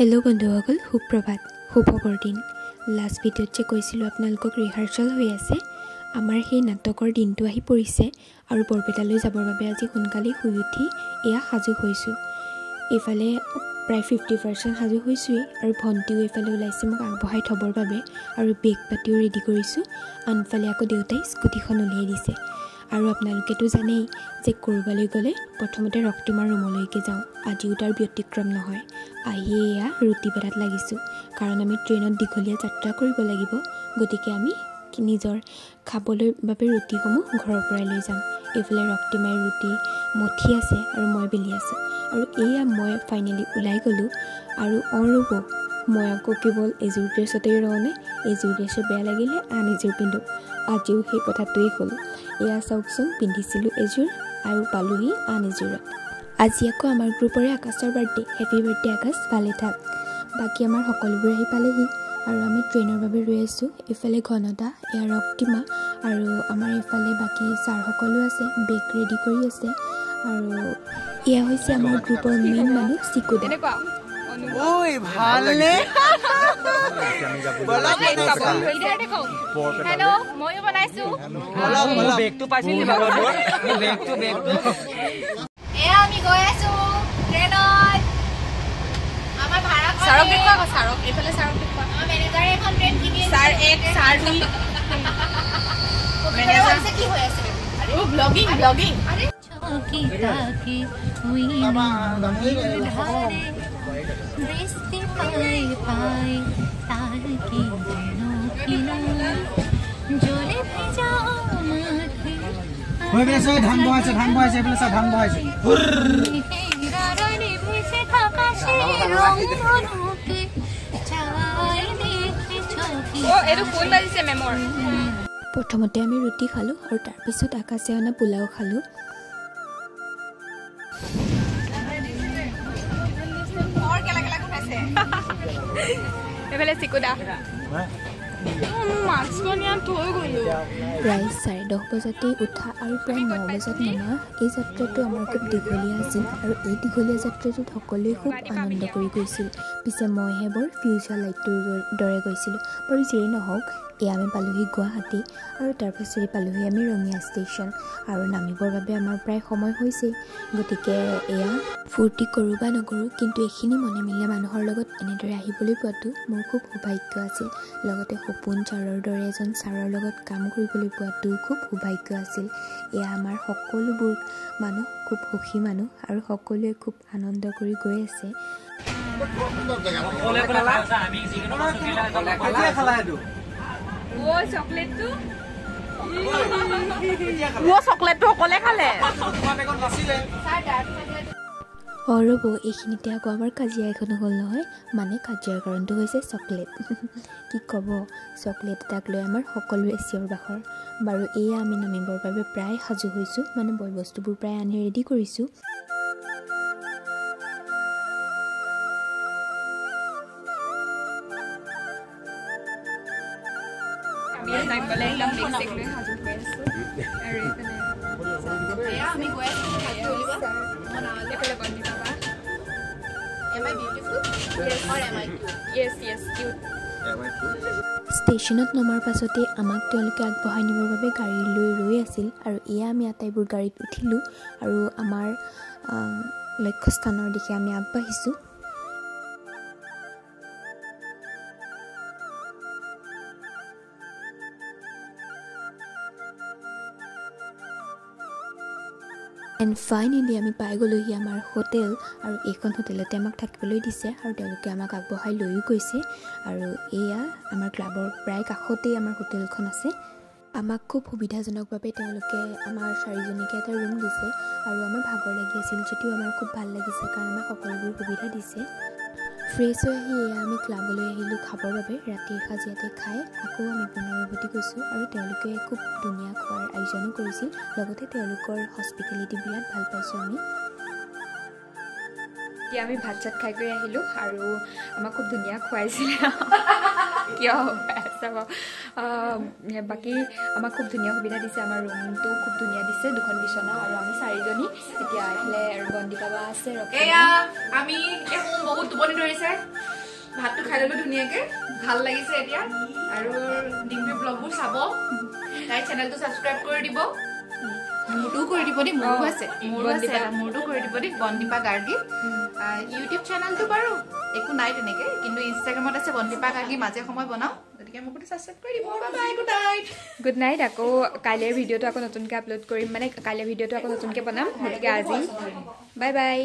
Hello' বন্ধুসকল, সুপ্ৰভাত, শুভ বৰদিন। Last ভিডিঅ'ত যে কৈছিলোঁ আপোনালোকক ৰিহাৰ্চেল হৈ আছে, আমাৰ সেই নাটকৰ দিনটো আহি পৰিছে আৰু বৰপেটালৈ যাবৰ বাবে আজি সোনকালেই শুই উঠি এয়া সাজু হৈছোঁ। এইফালে প্ৰায় 50% সাজু হৈছোঁৱেই আৰু ভণ্টিও এইফালে ওলাইছে মোক আগবঢ়াই থ'বৰ বাবে আৰু বেগ পাতিও ৰেডি কৰিছোঁ। আনফালে আকৌ দেউতাই স্কুটিখন উলিয়াই দিছে। আৰু আপোনালোকেতো জানেই যে ক'ৰবালৈ গ'লে প্ৰথমতে ৰক্তিমাৰ ৰুমলৈকে যাওঁ, আজিও তাৰ ব্যতিক্ৰম নহয়। আহি এয়া ৰুটি বেলাত লাগিছোঁ, কাৰণ আমি ট্ৰেইনত দীঘলীয়া যাত্ৰা কৰিব লাগিব, গতিকে আমি নিজৰ খাবলৈ বাবে ৰুটিসমূহ ঘৰৰ পৰাই লৈ যাম। এইফালে ৰক্তিমাই ৰুটি মঠি আছে আৰু মই বেলি আছোঁ। আৰু এয়া মই ফাইনেলি ওলাই গ'লোঁ। আৰু অঁ ৰ'ব, মই আকৌ কেৱল এযোৰ ড্ৰেছতেই ৰওঁনে, এযোৰ ড্ৰেছো বেয়া লাগিলে আন এযোৰ পিন্ধোঁ। আজিও সেই কথাটোৱেই হ'ল। এয়া চাওকচোন, পিন্ধিছিলোঁ এযোৰ আৰু পালোহি আন এযোৰত। আজি আকৌ আমাৰ গ্ৰুপৰে আকাশৰ বাৰ্থডে। হেপী বাৰ্থডে আকাশ, ভালে থাক। বাকী আমাৰ সকলোবোৰ আহি পালেহি আৰু আমি ট্ৰেইনৰ বাবে ৰৈ আছোঁ। এইফালে ঘনদা, এয়া ৰক্তিমা আৰু আমাৰ এইফালে বাকী ছাৰসকলো আছে, বেগ ৰেডি কৰি আছে। আৰু এয়া হৈছে আমাৰ গ্ৰুপৰ মেইন মানুহ চিকুদা। ঐ ভালনে? দৃষ্টি পাই পাই তার কি যেন জলে ভেজা মাঠে ধান বহাইছে, ধান বহাইছে, এইফালে চা ধান বহাইছে। ভেসে থাকা সেই রংধনুকে চাই দেখে চোখে। এইটো ফোন বাজিছে মেমৰ। প্ৰথমতে আমি ৰুটি খালোঁ আৰু তাৰপিছত আকাশে অনা পোলাও খালোঁ। এইফালে চিকুদা। প্ৰায় 10:30 বজাতেই উঠা আৰু প্ৰায় 9 বজাত নমা এই যাত্ৰাটো আমাৰ খুব দীঘলীয়া আছিল আৰু এই দীঘলীয়া যাত্ৰাটোত সকলোৱে খুব আনন্দ কৰি গৈছিল। পিছে মইহে বৰ ফিউজাৰ লাইটটোৰ দৰে গৈছিলোঁ। বাৰু যিয়েই নহওক, এয়া আমি পালোহি গুৱাহাটী আৰু তাৰপাছতে পালোহি আমি ৰঙিয়া ষ্টেচন। আৰু নামিবৰ বাবে আমাৰ প্ৰায় সময় হৈছেই, গতিকে এয়া ফূৰ্তি কৰোঁ বা নকৰোঁ, কিন্তু এইখিনি মনে মিলে মানুহৰ লগত এনেদৰে আহিবলৈ পোৱাটো মোৰ খুব সৌভাগ্য আছিল। লগতে সপোন ছাৰৰ দৰে এজন ছাৰৰ লগত কাম কৰিবলৈ পোৱাটো খুব সৌভাগ্য আছিল। এয়া আমাৰ সকলোবোৰ মানুহ খুব সুখী মানুহ আৰু সকলোৱে খুব আনন্দ কৰি গৈ আছে। ৰ'ব, এইখিনিতে আকৌ আমাৰ কাজিয়া এখনো হ'ল নহয়। মানে কাজিয়াৰ কাৰণটো হৈছে চকলেট। কি ক'ব, চকলেট এটাক লৈ আমাৰ সকলোৰে চিঞৰ বাখৰ। বাৰু এয়া আমি নামিবৰ বাবে প্ৰায় সাজু হৈছোঁ, মানে বয় বস্তুবোৰ প্ৰায় আনি ৰেডি কৰিছোঁ। ষ্টেচনত নমাৰ পাছতে আমাক তেওঁলোকে আগবঢ়াই নিবৰ বাবে গাড়ী লৈ ৰৈ আছিল আৰু এয়া আমি আটাইবোৰ গাড়ীত উঠিলোঁ আৰু আমাৰ লক্ষ্যস্থানৰ দিশে আমি আগবাঢ়িছোঁ। এণ্ড ফাইনেলি আমি পাই গ'লোহি আমাৰ হোটেল আৰু এইখন হোটেলতে আমাক থাকিবলৈ দিছে আৰু তেওঁলোকে আমাক আগবঢ়াই লৈও গৈছে। আৰু এয়া আমাৰ ক্লাবৰ প্ৰায় কাষতেই আমাৰ হোটেলখন আছে। আমাক খুব সুবিধাজনকভাৱে তেওঁলোকে আমাৰ চাৰিজনীকে এটা ৰুম দিছে আৰু আমাৰ ভাগৰ লাগি আছিল যদিও আমাৰ খুব ভাল লাগিছে, কাৰণ আমাক সকলোবোৰ সুবিধা দিছে। ফ্ৰেছ হৈ আহি এয়া আমি ক্লাবলৈ আহিলোঁ খাবৰ বাবে। ৰাতিৰ সাঁজ ইয়াতে খাই আকৌ আমি পুনৰ উভতি গৈছোঁ আৰু তেওঁলোকে খুব ধুনীয়া খোৱাৰ আয়োজনো কৰিছিল, লগতে তেওঁলোকৰ হস্পিটেলিটি বিৰাট ভাল পাইছোঁ আমি। এতিয়া আমি ভাত চাত খাই কৰি আহিলোঁ আৰু আমাক খুব ধুনীয়া খুৱাইছিলে। কিয় বাকী আমাক খুব ধুনীয়া সুবিধা দিছে, আমাৰ ৰুমটো খুব ধুনীয়া দিছে, দুখন বিচনা আৰু আমি চাৰিজনী। এতিয়া এইফালে বন্দিকা বা আছে, আমি বহুত টোপনি ধৰিছে, ভাতটো খাই ল'লো ধুনীয়াকৈ, ভাল লাগিছে এতিয়া। আৰু ডিম্পী ব্লগবোৰ চাব, তাইৰ চেনেলটো ছাবস্ক্ৰাইব কৰি দিব, মোৰটোও কৰি দিব দেই, মোৰো আছে, মোৰো আছে এটা, মোৰটো কৰি দিব দেই, বন্দীপা গাৰ্গী। ইউটিউব চেনেলটো বাৰু একো নাই তেনেকৈ, কিন্তু ইনষ্টাগ্ৰামত আছে বন্দীপা গাৰ্গী, মাজে সময় বনাওঁ, গতিকে মোকো ছাবস্ক্ৰাইব কৰি দিব। Bye bye, good night. Good night. আকৌ কাইলৈৰ ভিডিঅ'টো আকৌ নতুনকৈ আপলোড কৰিম, মানে কাইলৈৰ ভিডিঅ'টো আকৌ নতুনকৈ বনাম, গতিকে আজি বাই বাই।